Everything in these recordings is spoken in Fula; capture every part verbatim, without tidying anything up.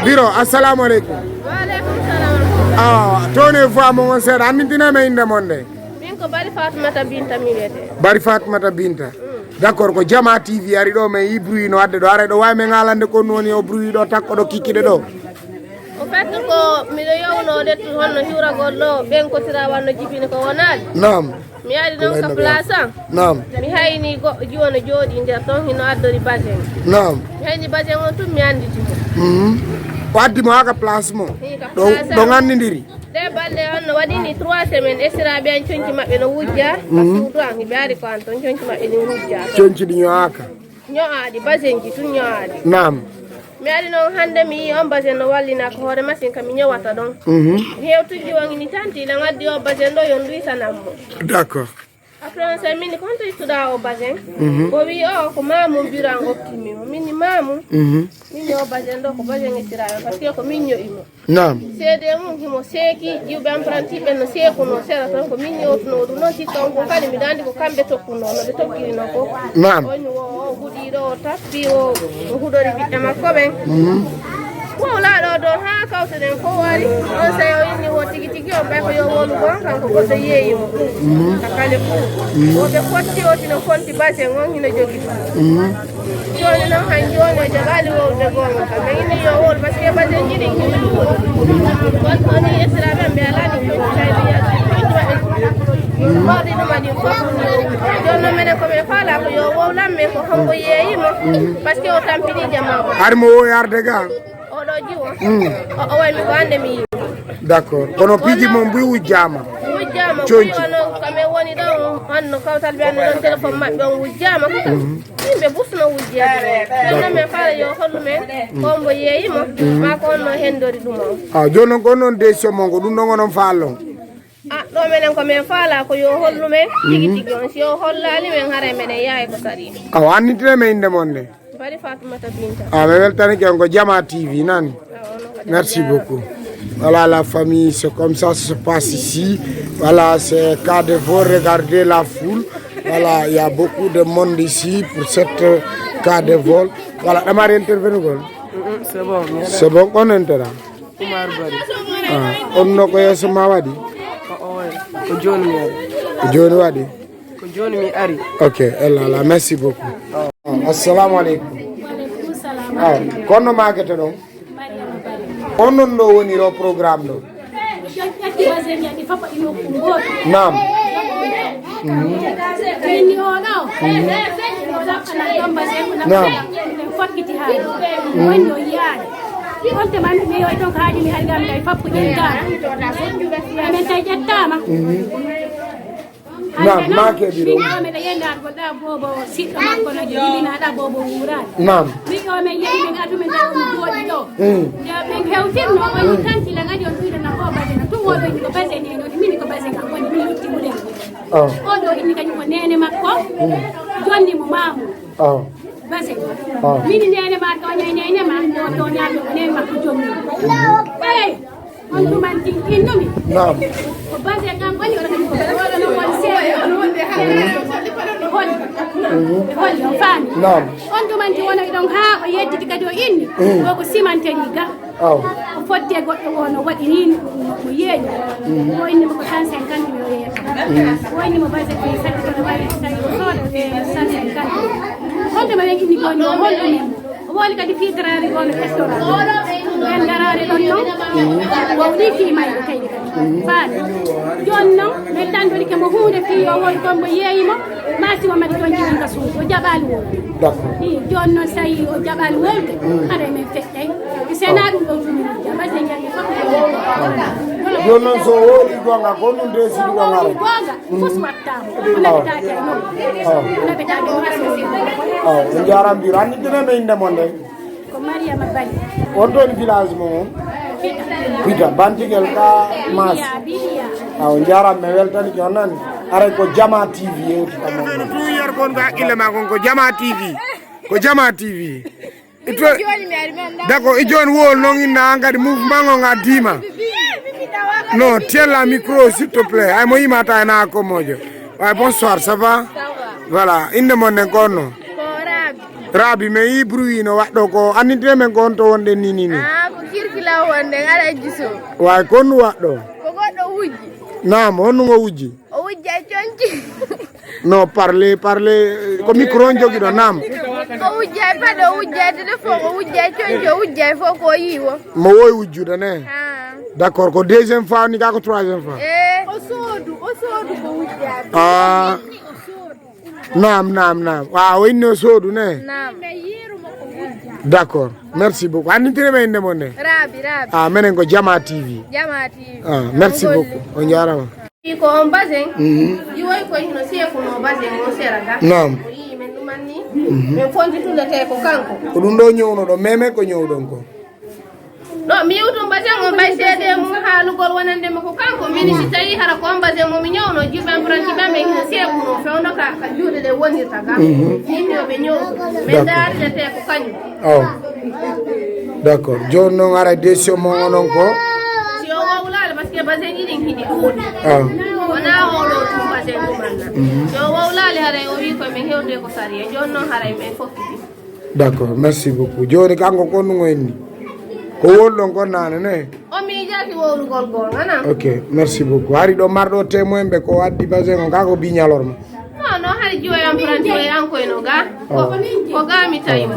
Biro, assalamu aleykum. Wa aleykum salam. Awa, tone fois mo on seeɗa, anndintine men innde mon nde. Min ko Bari Fatumata Binta mi wiyete. Bari Fatumata Binta. D'accord, ko Jama T V ari ɗo, men yi bruit no adde ɗo, ara ɗo wawi men haalande ko woni o bruit ɗo, takko ɗo, kikkiɗe ɗo. Au fait ko miɗo yowno dettu honno hiwragol ɗo, ɓen kotira wanno jibini ko wonaali. Naam. Mi ari noon ka place am. Naam. Mi hayni goɗɗo jiwo no jooɗi nder toon, hino addori basin. Naam. Mi hayni basin on tun, mi annditi mo. Mhm. O addi mo haa ka place mo? Ii, ka place am. Ɗo, ɗo ngandindiri? Ɗe balɗe on no waɗi ni trois semaines, esiraaɓe an conci maɓɓe no wujja, ka suudu an, hiɓe ari ko an toon, conci maɓɓe ɗin wujja. Conci ɗi ño'aaka? Ño'aaɗi, basinji tun ño'aaɗi. Naam. Mi ari noon hannde, mi yii on basin no wallina ko hoore masin, ka mi ñowata ɗon. Mhm. Mi hewtuji won ini tanti, ina ngaddi o basin ɗo, yo nduysanan mo. D'accord. Après on sey min ko honto ittuɗaa o basin? Mhm. O wi o ko maamu biro an okki mi mo. Min ni maamu? Mhm. Min ni o basin ɗo ko basin ittiraaɗo, parce que ko min ño'i mo. Naam. Seede mum himo seeki, jiwɓe apprenti ɓen no seekuno sera ton, ko min ñowtuno ɗum noon, sikka on ko kadi miɗo anndi ko kamɓe tokkuno, no ɓe tokkirino ko. Naam. On wo o huɗi ɗo, o tappi o, o huɗori ɓiɓɓe makko ɓen. Mhm. Wowlaa ɗo ɗon haa kawtuɗen ko wari, on sey o inni wo tigi tigi on ɓay ko yo wowlu gon, kanko goɗɗo yeeyi mo. Mhm. Ka kali fuu. Mhm. Wo ɓe fotti o tino fonti basen on hino jogi ɗum. Mhm. Jooni noon, han jooni o jaɓaali wowlude goonga kam. Mi inni yo wowlu, parce que basenji ɗin hino ɗuuɗi. Won ko ni esiraaɓe am ɓe alaa ɗin coñci kaydi yalti. Coñci maɓɓe mawɗi ɗum aɗin fof. Jooni noon, minen ko min faalaa ko yo wowlan men ko hombo yeeyi mo, parce que o tampini jamaa o. Hari mo wowi arde ga? Oɗo jiwo. Mm. O, o wayi mi ko hannde mi yii. D'accord. Kono piiji mon mbuy wujjaama? Wujjaama. Coñci. Wano kame woni ɗon, hanno kawtal ɓe anndi ɗon téléphone maɓɓe on wujjaama. Mhm. Yimɓe bus no wujjeede ɗon. Ɗon men faala yo hollu men, ko mbo yeeyi mo, maa ko on no hendori ɗum o. Ah, jooni noon ko on noon décision mon, ko ɗum ɗon onon faalon? Ah, ɗo menen ko men faala ko yo hollu men, tigi tigi on. Si o hollaali men, haray menen yahay ko sari. Awa, annditine men innde mon nde. Bari Fatoumata Binta. Ah, mi weltanike on ko Jama T V nani. Ah, on ko Merci Jama. Beaucoup. Voilà la famille, c'est comme ça ça se passe ici. Voilà, c'est cas de vol, regardez la foule. Voilà, il y a beaucoup de monde ici pour cette cas de vol. Voilà, ɗamari intervenir gol. Mm, mm, c'est bon, merci. C'est bon, on entera. Oumar Bari. Ah, on no ko yeeso ma waɗi? Ko o waɗi. Ko jooni mi ari. Ko jooni waɗi? Ko jooni mi ari. Ok, ella la, merci beaucoup. Ah, assalamu aleykum. Wa aleykum salam. Ah, kono maakete ɗon? Mariama Bari. On non ɗo woni ɗo programme ɗo? Ƴetti basen ƴetti fof ino ko gooto. Naam. Min ni oɗo. Oɗo ana ɗon basen ko Naam. Fokkiti haa. Woni o yiyaade. On te man mi yoy ɗon ko haaji mi hari gam kay foppo ƴettaama. Amen tawi ƴettaama. Naam, maake biro. Min o meɗa yendaade ko ɗa boobo siɗɗo makko no jibina ɗa boobo wuuraani. Naam. Min o men yehi min adu min tawi on jooɗi ɗo. Mm. Nde min hewtirno on ni tanti lan adi on ɗuyɗo na ko basen. Tun woɗo ni ko basen ni no min ko basen kan woni min lutti wuɗen. Oh. Oɗo inni kañum ko neene makko. Mm. Jonni mo maamu. Oh. Base. Oh. Mini nene ma toña nene ma no toña no nene ma ko jonni. Eh. On tumanti innumi. Naam. Ko base kan woni on ko wala no won se. Hol. Hol fami. Naam. On tumanti wono ɗon ha o yettiti kadi o inni. Mm. Ko ko simanteni ga. Aw. Ko fodde goɗɗo o no waɗi ni no yeeñi. Mhm. O inni mo ko cent cinquante mille o yeeɓa. Mhm. O inni mo base ko satti kono waɗi tawi o sooda ɓe cent cinquante mille. Honde ma ɓen inni ko no holɗum en. O woni kadi fii darare o no ƴettora. Ɓen darare ɗon non. Mhm. Wawni fii mayɓe kaydi kadi. Mhm. Faami. Jooni non, min tandorike mo huunde fii yo won kon mo yeeyi mo. Maa si Mamadi Tonji ɗum ka suudu, o jaɓaali wowlude. D'accord. I, jooni noon so tawi o jaɓaali wowlude, haray men feƴƴay. Mi seenaa ɗum ɗo tumi wujja, mbaɗi en janngi fof ko wowlude. Jooni noon so o wowlii goonga, ko ɗum de sidi goonga. Wowlii goonga, fof wattaama. Ko naɓetaake e noon. Ko naɓetaake e noon. Aw, on njaaraama, mbiro anndi dina men innde mon nde. Ko Mariama Bari. On ɗon village mo on? Pita. Pita, Bantigel ka Mas. Biya, Biya. Aw, njaaraama, mi weltanike on nani. Aray ko Jama T V yewtata mo. Tout yer kon ko hakkille ma kon ko Jama T V. Ko Jama T V. Ito. D'accord, i jooni wowlu noon inna an kadi mouvement on addiima. Non, tiens la micro, s'il te plaît. Ay mo yimata e na ko mojo. Ay, bonsoir, ça va? Ça va. Voilà, innde mon nden ko on no? Ko Rabi. Rabi, mi yii bruit no waɗɗo ko, annditire men ko honto wonɗen ni, ni, ni? Ah, ko kii Law wonde ngaɗa jiso. Waay, ko honɗum waɗɗo? Ko goɗɗo wujji. Naam, honɗum o wujji? O wujji e conci. Non, parler, parler, ko micro on jogiɗo, naam. O wujji e paɗe, o wujji e téléphone, o wujji e conci, o wujji e fof ko o yii o. Mo wowi wujjude ne? Ah. D'accord, ko deuxième fois ni ka ko troisième fois? Eh. O soodu, o soodu ko wujji e. Ah. Naam, naam, naam. Ah, o inni o soodu ne? Naam. D'accord. Merci beaucoup. Anndintire men innde mon ne? Raabi, Raabi. Ah, menen ko Jama T V. Jama T V. Ah, merci beaucoup. On jaaraama. Ko on basin. Mhm. Jiwoy ko hino seekuno basin on sera ga. Naam. O yii men ɗuman ni. Mhm. Men fondi tullete ko kanko. Ko ɗum ɗo ñownoɗon, meme ko ñowɗon ko? Ɗo mi yewtum basin on ɓay seede mum haalugol wonande mo ko kanko. Min si tawi hara ko on basin mo mi ñawno, jiɓe emprunté ɓe men hino seekuno fewndo ka, ka juuɗe ɗe wonirta ga. Mhm. Min yo ɓe ñowdo. Men D'accord. Daarirete ko kañum. Oh. D'accord. Jooni noon haray décision mon onon ko? Si o wowlaali, parce que basin ji ɗin hiɗi ɗuuɗi. Ah. Wonaa oɗo ɗum basin ɗum anna. Mhm. Si o wowlaali haray o wii ko min hewde ko sariya. Jooni noon haray men fokkiti. D'accord, merci beaucoup. Jooni kanko ko ɗum o inni? Ko wowluɗon kon naane ne? O miijaaki wowlugol goonga na? Ok, merci beaucoup. Hari ɗo marɗo témoin ɓe ko addi basin on ka ko bi ñalorma? Non, non, hari jiwoy emprunté o e an koy no ga. Ko, oh, ko ga mi tawi mo.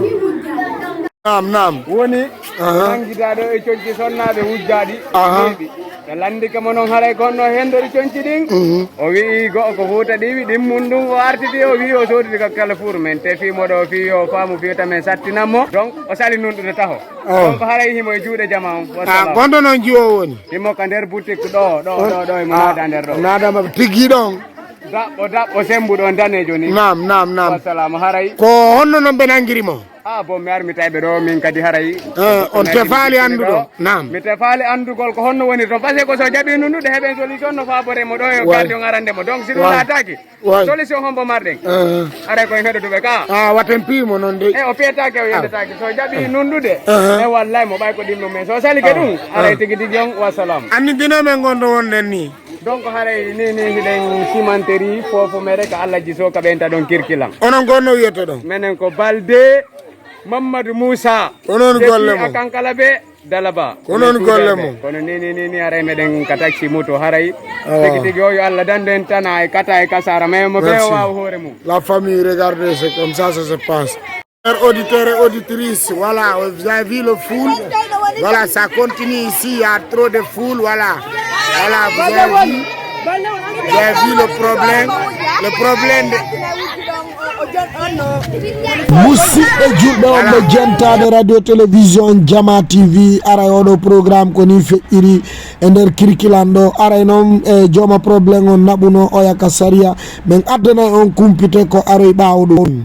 Naam, naam. Woni, aha, nanngitaaɗo e conci sonnaaɓe wujjaaɗi. Aha. Neeɓi. Ɓe lanndike mo noon haray ko honno henndori conci ɗin. Mhm. O wi'i go'o ko Fuuta ɗiwi, ɗin mum ɗum o artiti, o wi'i o sooditi ka Carrefour, men tefi mo ɗo fii yo faamu fii tamen sattinan mo. Donc, o sali nunɗude taho. Oh. Donc, haray himo e juuɗe jama on. Ah, wassalam. Gonɗo noon jiwo woni? Himo ka nder boutique ɗo, ɗo, ɗo, ɗo, himo naada nder ɗo. Naada ma tigi ɗon. Daɓɓo, daɓɓo, sembuɗo, daneejo ni. Naam, naam, naam. Wassalam, haray. Ko honno noon ɓe nanngiri mo? Ah, bon, mi armitaay ɓe ɗo, min kadi haray. Eh, on tefaali annduɗo? Naam. Mi tefaali anndugol ko honno woni toon. Parce que ko so jaɓi nunɗude, heɓen solution no faabore mo ɗo e garde on arande mo. Donc, si ɗum laataaki, solution hombo marɗen? Eh. Aray koye heɗoduɓe ka. Ah, waten piimo noon de. E, o piyetaake, o yendetaake. So jaɓi nunɗude, e wallay mo ɓay ko ɗimmo men. So salike ɗum, aray tigi tigi on, wassalam. Annditino men gonɗo wonɗen ni. Donc, haray ni, ni hiɗen cimenterie foofu mere ka Alla jiso ka ɓenta ɗon Kirkilan. Onon gonno wiyoto ɗon? Menen ko Balde Mamadou Moussa. Onon golle mo. Depuis a Kankala be Dalaba. Onon golle mo. Kono ni, ni, ni, ni, haray meɗen ka taxi moto haray. Awa. Tigi tigi o yo Alla dandu en tana e kata e kasara, mais mo be o waawa hoore mum. La famille, regardez, c'est comme ça, ça se passe. Chers auditeurs et auditrices, voilà, vous avez vu le foule. Voilà, ça continue ici, il y a trop de foule, voilà. Voilà, vous avez vu, vous avez vu le problème. Le problème de... Musidɓe julɓe on ɓe jentaade radio télévision Jama T V, aray oɗo programme ko ni feƴƴiri e nder Kirkilan ɗo. Aray noon e jooma problème on naɓuno oya ka sariya, min addana on kumpite ko aroy ɓaawo ɗum.